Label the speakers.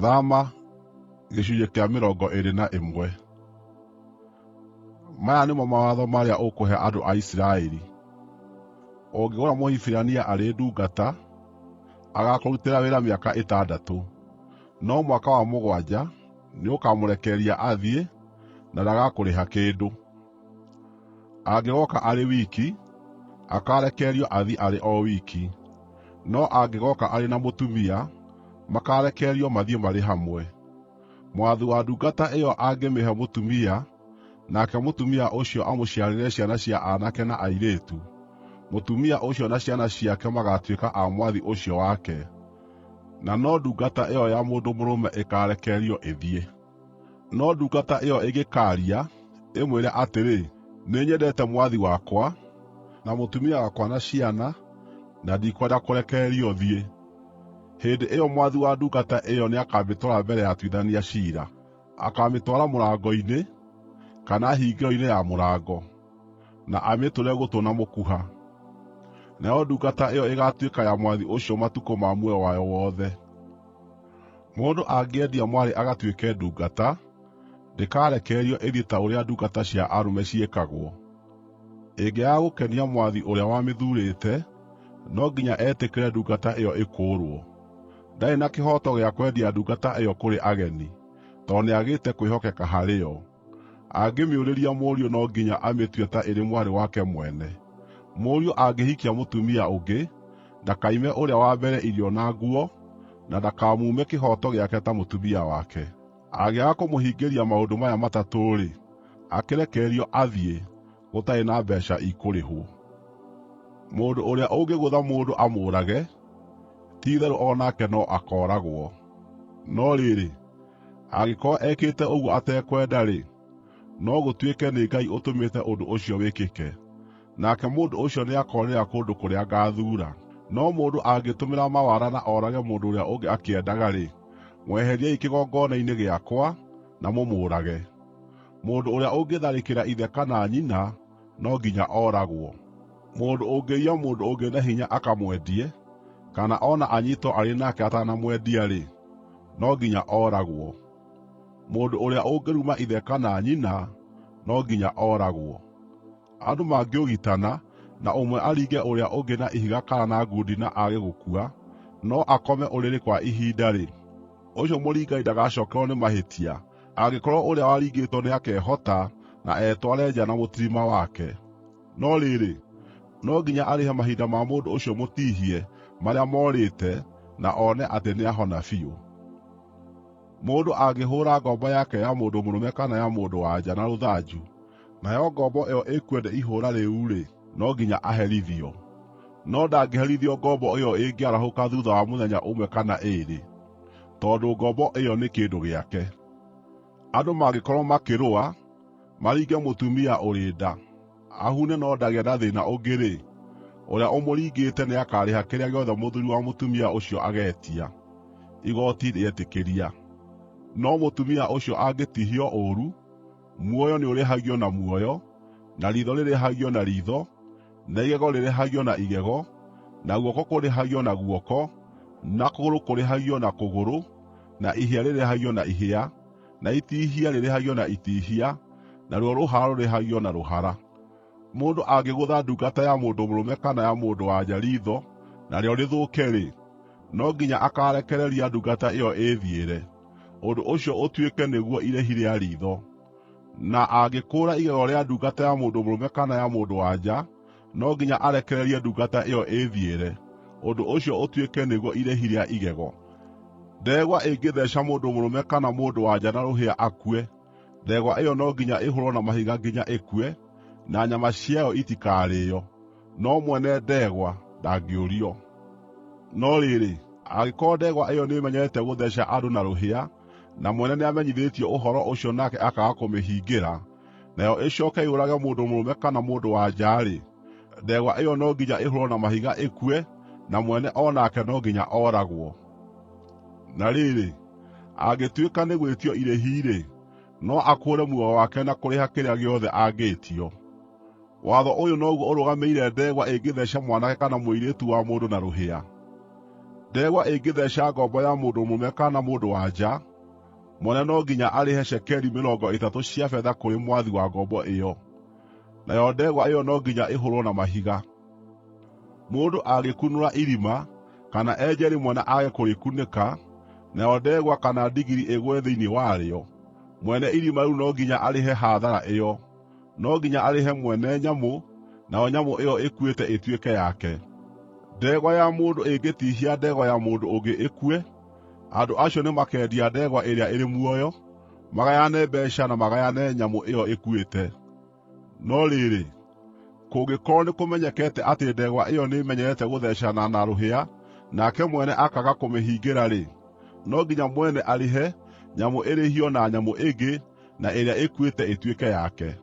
Speaker 1: Thama gĩcunjĩ kĩa 21. Maya nĩmo mawatho marĩa ũkũhe andũ a Isiraeli. Ũngĩgũra Mũhibirania arĩ ndungata, agaakũrutĩra wĩra mĩaka ĩtandatũ, no mwaka wa mũgwanja nĩũkamũrekereria athiĩ na ndagakũrĩha kĩndũ. Angĩgooka arĩ wiki, akaarekererio athiĩ arĩ o wiki, no angĩgooka arĩ na mũtumia, makaarekererio mathiĩ marĩ hamwe. Mwathi wa ndungata ĩyo angĩmĩhe mũtumia, nake mũtumia ũcio amũciarĩre ciana cia aanake na airĩtu, mũtumia ũcio na ciana ciake magaatuĩka a mwathi ũcio wake, na no ndungata ĩyo ya mũndũ mũrũme ĩkaarekererio ĩthiĩ. No ndungata ĩyo ĩngĩkaaria, ĩmwĩre atĩrĩ, “Nĩnyendete mwathi wakwa, na mũtumia wakwa na ciana, na ndikwenda kũrekererio thiĩ,” hĩndĩ ĩyo mwathi wa ndungata ĩyo nĩakamĩtwara mbere ya atuithania ciira. Akaamĩtwara mũrango-inĩ, kana hingĩro-inĩ ya mũrango, na amĩtũre gũtũ na mũkuha. Nayo ndungata ĩyo ĩgaatuĩka ya mwathi ũcio matukũ ma muoyo wayo wothe. Mũndũ angĩendia mwarĩ agatuĩke ndungata, ndĩkarekererio ĩthiĩ ta ũrĩa ndungata cia arũme ciĩkagwo. Ĩngĩaga gũkenia mwathi ũrĩa wamĩthuurĩte, no nginya etĩkĩre ndungata ĩyo ĩkũũrwo. Ndarĩ na kĩhooto gĩa kwendia ndungata ĩyo kũrĩ ageni, tondũ nĩagĩte kwĩhokeka harĩ yo. Angĩmĩũrĩria mũriũ no nginya amĩtue ta ĩrĩ mwarĩ wake mwene. Mũriũ angĩhikia mũtumia ũngĩ, ndakaime ũrĩa wa mbere irio na nguo, na ndakamuume kĩhooto gĩake ta mũtumia wake. Angĩaga kũmũhingĩria maũndũ maya matatũ-rĩ, akĩrekererio athiĩ, gũtarĩ na mbeeca ikũrĩhwo. Mũndũ ũrĩa ũngĩgũtha mũndũ amũũrage, ti-itherũ o nake no akooragwo. No rĩrĩ, angĩkorwo ekĩte ũguo atekwenda-rĩ, no gũtuĩke nĩ Ngai ũtũmĩte ũndũ ũcio wĩkĩke, nake mũndũ ũcio nĩakoorĩra kũndũ kũrĩa ngaathuura. No mũndũ angĩtũmĩra mawara na oorage mũndũ ũrĩa ũngĩ akĩendaga-rĩ, mweheriei kĩgongona-inĩ gĩakwa na mũmũũrage. Mũndũ ũrĩa ũngĩtharĩkĩra ithe kana nyina no nginya ooragwo. Mũndũ ũngĩiya mũndũ ũngĩ na hinya akamwendie, kana o na anyiitwo arĩ nake atanamwendia-rĩ, no nginya ooragwo. Mũndũ ũrĩa ũngĩruma ithe kana nyina no nginya ooragwo. Andũ mangĩũgitana, na ũmwe aringe ũrĩa ũngĩ na ihiga kana na ngundi na aage gũkua, no akome ũrĩrĩ kwa ihinda-rĩ, ũcio mũringani ndagacookererwo nĩ mahĩtia angĩkorwo ũrĩa waringĩtwo nĩakehota na etware nja na mũtirima wake. No rĩrĩ, no nginya arĩhe mahinda ma mũndũ ũcio mũtihie marĩa morĩte na one atĩ nĩahona biũ. Mũndũ angĩhũũra ngombo yake ya mũndũ mũrũme kana ya mũndũ-wa-nja na rũthanju, nayo ngombo ĩyo ĩkue nĩ ihũũra rĩu-rĩ, no nginya aherithio. No ndangĩherithio ngombo ĩyo ĩngĩarahũka thuutha wa mũthenya ũmwe kana ĩĩrĩ, tondũ ngombo ĩyo nĩ kĩndũ gĩake. Andũ mangĩkorwo makĩrũa, maringe mũtumia ũrĩ nda, ahune no ndagĩe na thĩĩna ũngĩ-rĩ, ũrĩa ũmũringĩte nĩakarĩha kĩrĩa gĩothe mũthuuri wa mũtumia ũcio ageetia, igooti rĩetĩkĩria. No mũtumia ũcio angĩtihio ũũru, muoyo nĩũrĩhagio na muoyo, na riitho rĩrĩhagio na riitho, na igego rĩrĩhagio na igego, na guoko kũrĩhagio na guoko, na kũgũrũ kũrĩhagio na kũgũrũ, na ihĩa rĩrĩhagio na ihĩa, na itihia rĩrĩhagio na itihia, naruo rũhara rũrĩhagio na rũhara. Mũndũ angĩgũtha ndungata ya mũndũ mũrũme kana ya mũndũ-wa-nja riitho narĩo rĩthũke-rĩ, no nginya akaarekereria ndungata ĩyo ĩĩthiĩre, ũndũ ũcio ũtuĩke nĩguo irĩhi rĩa riitho. Na angĩkũũra igego rĩa ndungata ya mũndũ mũrũme kana ya mũndũ-wa-nja, no nginya arekererie ndungata ĩyo ĩĩthiĩre, ũndũ ũcio ũtuĩke nĩguo irĩhi rĩa igego. Ndegwa ĩngĩtheeca mũndũ mũrũme kana mũndũ-wa-nja na rũhĩa akue, ndegwa ĩyo no nginya ĩhũũrwo na mahiga nginya ĩkue, na nyama ciayo itikarĩĩo, no mwene ndegwa ndangĩũrio. No rĩrĩ, angĩkorwo ndegwa ĩyo nĩĩmenyerete gũtheeca andũ na rũhĩa, na mwene nĩamenyithĩtio ũhoro ũcio nake akaaga kũmĩhingĩra, nayo ĩcooke yũrage mũndũ mũrũme kana mũndũ-wa-nja-rĩ, ndegwa ĩyo no nginya ĩhũũrwo na mahiga ĩkue, na mwene o nake no nginya ooragwo. Na rĩrĩ, angĩtuĩka nĩ gwĩtio irĩhi-rĩ, no akũũre muoyo wake na kũrĩha kĩrĩa gĩothe angĩĩtio. Watho ũyũ noguo ũrũgamĩrĩire ndegwa ĩngĩtheeca mwanake kana mũirĩtu wa mũndũ na rũhĩa. Ndegwa ĩngĩtheeca ngombo ya mũndũ mũrũme kana mũndũ-wa-nja, mwene no nginya arĩhe cekeri 30 cia betha kũrĩ mwathi wa ngombo ĩyo, nayo ndegwa ĩyo no nginya ĩhũũrwo na mahiga. Mũndũ angĩkunũra irima, kana enje rĩmwe na aage kũrĩkunĩka, nayo ndegwa kana ndigiri ĩgwe thĩinĩ warĩo, mwene irima rĩu no nginya arĩhe hathara ĩyo. No nginya arĩhe mwene nyamũ, nayo nyamũ ĩyo ĩkuĩte ĩtuĩke yake. Ndegwa ya mũndũ ĩngĩtihia ndegwa ya mũndũ ũngĩ ĩkue, andũ acio nĩmakendia ndegwa ĩrĩa ĩrĩ muoyo, magayane mbeeca na magayane nyamũ ĩyo ĩkuĩte. No rĩrĩ, kũngĩkorwo nĩkũmenyekete atĩ ndegwa ĩyo nĩĩmenyerete gũtheecana na rũhĩa, nake mwene akaaga kũmĩhingĩra-rĩ, no nginya mwene arĩhe, nyamũ ĩrĩhio na nyamũ ĩngĩ, na ĩrĩa ĩkuĩte ĩtuĩke yake.